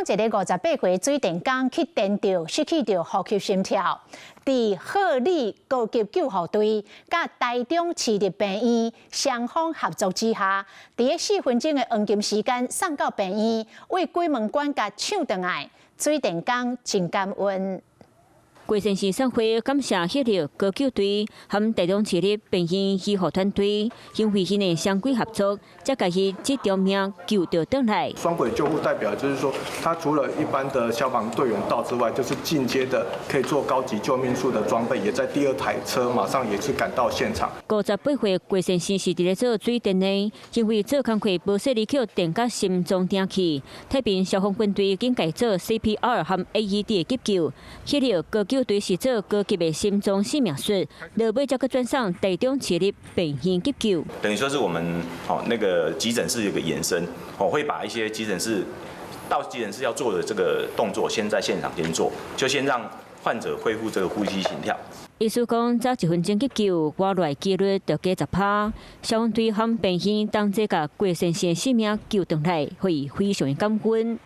一个58歲水電工去電著，失去著呼吸心跳。佇鶴里高級救護隊佮臺中市立病院雙方合作之下，佇咧4分鐘的黃金時間送到病院，為鬼門關共搶轉來。水電工真感恩。郭先生送花感謝彼個高救隊和臺中市立病院醫護團隊，因為𪜶的雙軌合作，才共伊這條命救著轉來。雙軌救護代表就是說，他除了一般的消防隊員到之外，就是進階的可以做高級救命術的裝備，也在第二台車馬上也是趕到現場。58歲郭先生是佇咧做水電的，因為做工課無細膩予電甲心臟定去，太平消防分隊緊共做 CPR 和 AED 的急救，彼個高救隊是做高級的心臟生命術，落尾才閣轉送臺中市立病院急救。等於說是我們哦那個急診室有個延伸，哦會把一些急診室到急診室要做的這個動作，先在現場先做，就先讓患者恢復這個呼吸心跳。醫師講，早1分鐘急救，活落來幾率就加10%。消防隊和病院同齊共郭先生性命救轉來，予伊非常感恩。